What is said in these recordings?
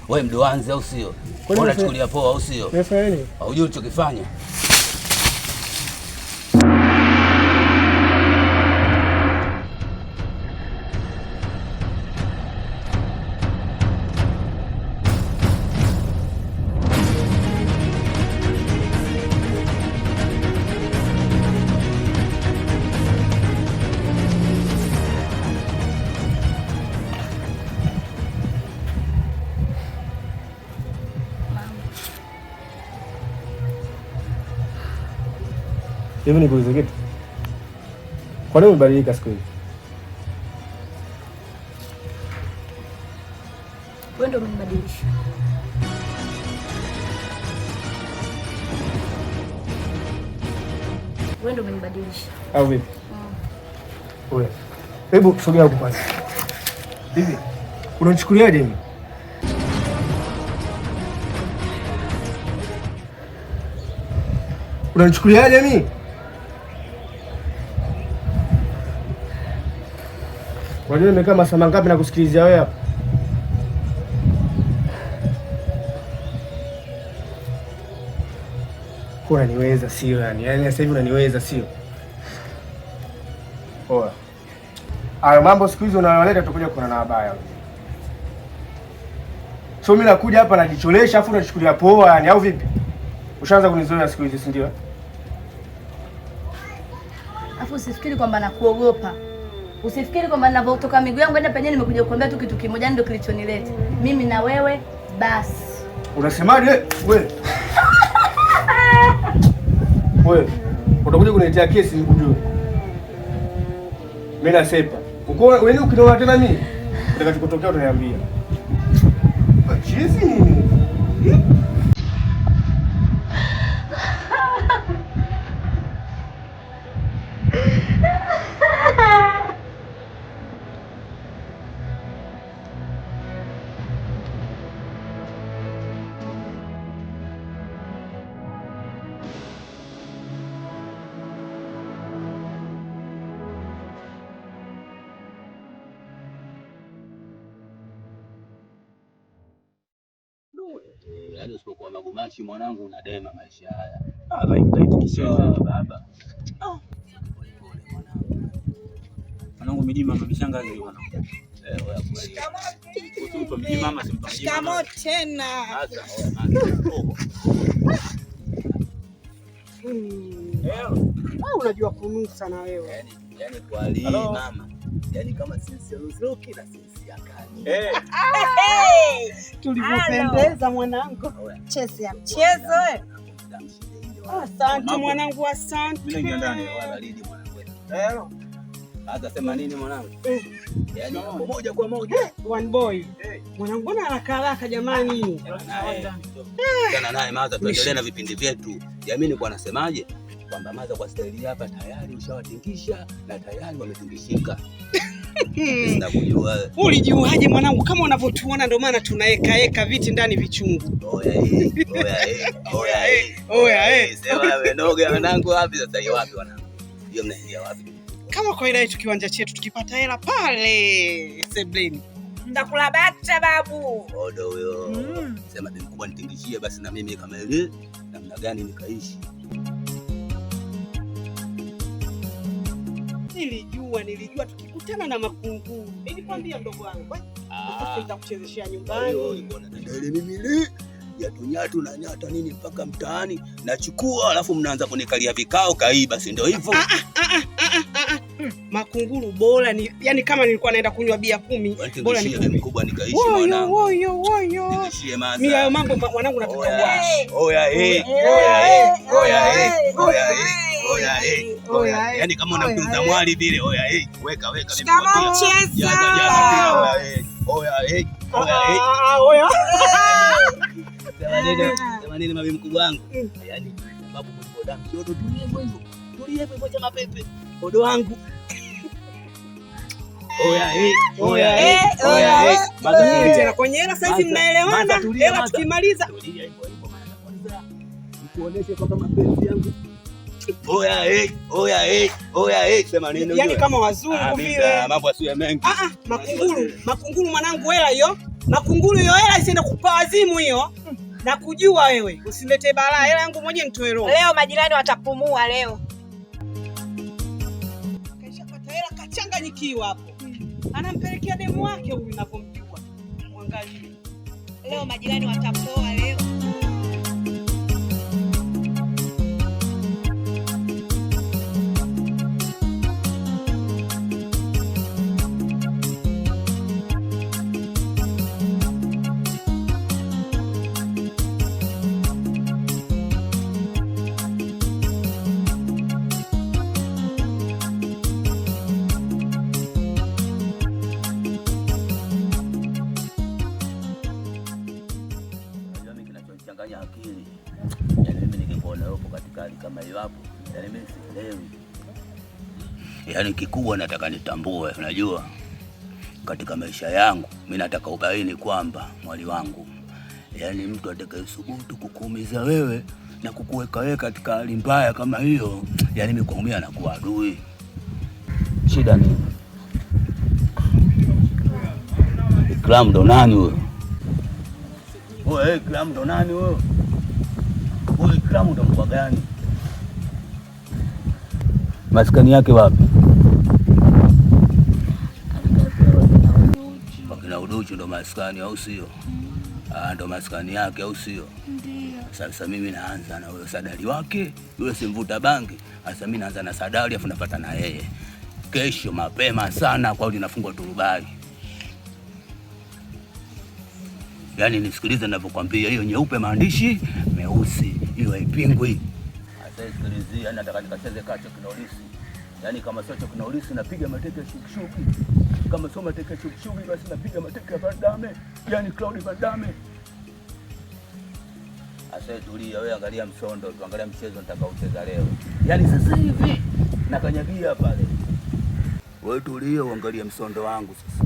Wewe mdoanze au sio? Kwani Unachukulia poa au sio? Nimefanya nini? Hujui ulichokifanya? Hivi nikuulize kitu. Kwa nini umebadilika siku hizi? Wewe ndio umenibadilisha. Wewe ndio umenibadilisha. Au vipi? Wewe. Hebu sogea huku kwanza. Hivi unanichukuliaje mimi? Unanichukuliaje mimi? Unajua nimekaa masaa mangapi na kusikilizia wewe hapa? Kwa unaniweza sio yani? Yaani sasa hivi unaniweza sio? Poa. Hayo mambo siku hizi unayoleta tutakuja kuona na habaya. So mimi nakuja hapa najicholesha afu unachukulia poa yani au vipi? Ushaanza kunizoea siku hizi si ndio? Alafu usifikiri kwamba nakuogopa. Usifikiri kwamba ninavyotoka miguu yangu hadi penyewe nimekuja kukuambia tu kitu kimoja ndio kilichonileta. Mimi na wewe basi. Unasemaje wewe? Wewe utakuja kuniletea kesi nikujue. Mimi nasepa. Uko wewe ukiniona tena mimi utakachotokea utaniambia. Chizi nini? Yaani usipokuwa magumashi mwanangu unadema maisha haya. Ah, Ah, baba. Pole mwanangu. Mwanangu Mijima mama mishangazi mwanangu. Eh, wewe kweli. Usimpa Mijima ama simpa Mijima. Shikamoo tena. Sasa oya mama. Oh, Wewe unajua kunusa na wewe. Yaani kwa hali hii Hello? mama. Yaani kama sisi Luzuki na sisi Akani. Eh, Tulivyopendeza mwanangu. Oya. Chezi ya mchezo eh. Asante Mambo. mwanangu, asante. Mimi naingia ndani. Oya baridi mwanangu. Eh. Sasa sema nini mwanangu? Yaani hapo moja kwa moja. One boy. Mwanangu mbona haraka haraka jamani? Sana naye Maza, tuendelee na vipindi vyetu. Jamii nilikuwa nasemaje? Kwamba Maza kwa staili hapa tayari ushawatingisha na tayari wametingishika. Sina kujua. Ulijuaje mwanangu? Kama unavyotuona ndio maana tunaekaeka viti ndani vichungu. Oya eh, oya eh, oya eh. Oya eh. Sema wenoga wanangu wapi sasa hiyo wapi wanangu? Hiyo mnaingia wapi? Kama kawaida yetu kiwanja chetu tukipata hela pale sebleni. Ndakula bata babu. Odo huyo. Sema bi mkubwa nitingishie basi na mimi kama ile namna gani nikaishi. Nilijua tukikutana na makunguru. Nilikwambia mdogo wangu. Sasa nitakuchezeshea Kwa hiyo nyumbani. ulikuwa unataka ile mimi ile nyatu nyatu na nyata nini mpaka mtaani nachukua, alafu mnaanza kunikalia vikao kaiba, si ndio hivyo? Makunguru bora ni yani, kama nilikuwa naenda kunywa bia 10 bora Nitingishie ni bi mkubwa nikaishi woyo mwanangu. woyo woyo. Ntingishie maza. Mimi hayo mambo mwanangu nataka Oya, uwashi. oya, eh, oya, eh, oya, eh, oya, eh, oya, eh, oya. Yaani kama unamtunza mwali vile, oya, eh, weka weka bi mkubwa Shikamoo pia. cheza. Jaza jaza pia, oya, eh, oya, eh, oya, eh. Ah, oya. Sema nini? Sema nini mabi mkubwa wangu? Yaani sababu mlipoda mchoto tulie hivyo hivyo. Tulie hivyo hivyo chama pepe. Odo wangu. Oya eh, oya eh, oya eh. Maza tulia. Tena kwenye hela sasa hivi Maza, mnaelewana. Maza, tulia, Hela Maza. tukimaliza Tulia hivyo hivyo maana kwanza nikuoneshe kwamba mapenzi yangu. Oya eh, oya eh, oya eh, sema nini yani ujue? kama wazungu Ah, vile. mimi, mambo asiyo mengi. Ah, ah, makunguru, makunguru mwanangu hela hiyo. Makunguru hiyo hela isiende kupa wazimu hiyo. Na kujua wewe, usilete balaa. Hela yangu mwenyewe nitoe roho. Leo majirani watapumua leo. Kaishapata hela kachanganyikiwa hapo. Anampelekea demu wake huyu ninavyomjua. Mwangalie. Leo majirani watapoa leo. Unajua mimi kinachonichanganya akili, yaani mimi nikikuona upo katika hali kama hiyo hapo, yaani mimi sielewi. Yaani kikubwa nataka nitambue, unajua katika maisha yangu mimi nataka ubaini kwamba mwali wangu, yaani mtu atakayesubutu kukuumiza wewe na kukuweka wewe katika hali mbaya kama hiyo, yaani mimi kwangu mimi anakuwa adui. Shida nini? Ikram ndo nani huyo? Wewe Ikram ndo nani wewe? Wewe Ikram ndo mkwa gani? Maskani yake wapi? Wakina Uduchu ndo maskani au sio? Ah, ndo maskani yake au sio? Ndio. Sasa mimi naanza na huyo sadali wake, yule simvuta bangi. Sasa mimi naanza na sadali afu nafuata na yeye. Kesho mapema sana kwa linafungwa turubai. Yaani nisikilize ninavyokuambia, hiyo nyeupe maandishi meusi, hiyo haipingwi. Sasa sikilizia, yani nataka nikacheze kacho kinaulisi. Yaani kama sio cho kinaulisi napiga mateke ya shukshuki. Kama sio mateke ya shukshuki basi napiga mateke ya Van Damme, yaani Claude Van Damme. Asa tulia wewe, angalia msondo tu, angalia mchezo nitakaocheza leo. Yaani sasa hivi nakanyagia pale. Wewe tulia uangalie msondo wangu sasa.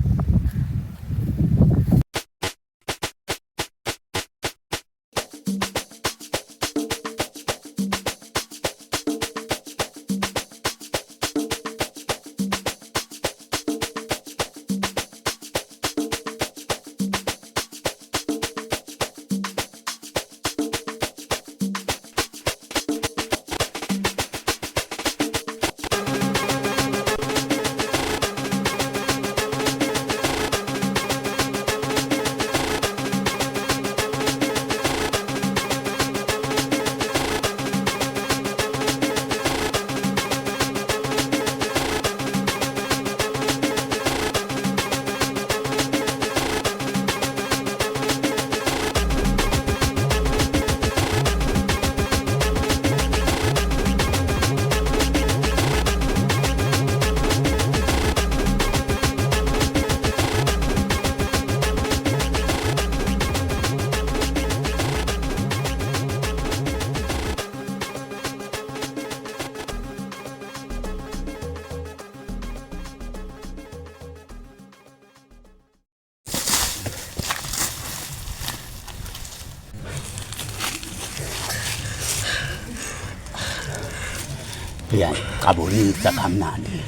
Uyangixabulisa kamnandi.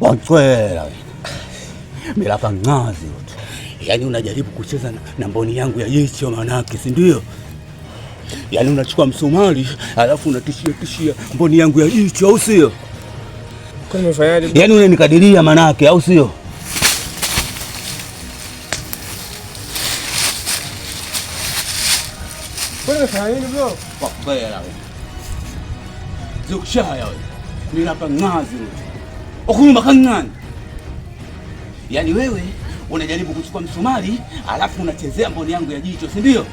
Wanchwela wena. Milapa ngazi yote. Yaani unajaribu kucheza na mboni yangu ya jicho manake, si ndio? Yaani unachukua msumari alafu unatishia tishia mboni yangu ya jicho au sio? Kwani umefanyaje? Yaani unanikadiria manake au sio? Kwani umefanya nini bro? Wakwela wewe. Zokushaya wewe. Nilapa ngazi wewe. Okuluma kancane. Yaani wewe unajaribu kuchukua msumari alafu unachezea mboni yangu ya jicho, si ndio?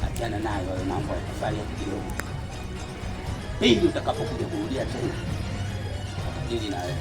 Achana nayo hayo mambo ya kufanya kidogo. Pindi utakapokuja kurudia tena, utajili na wewe.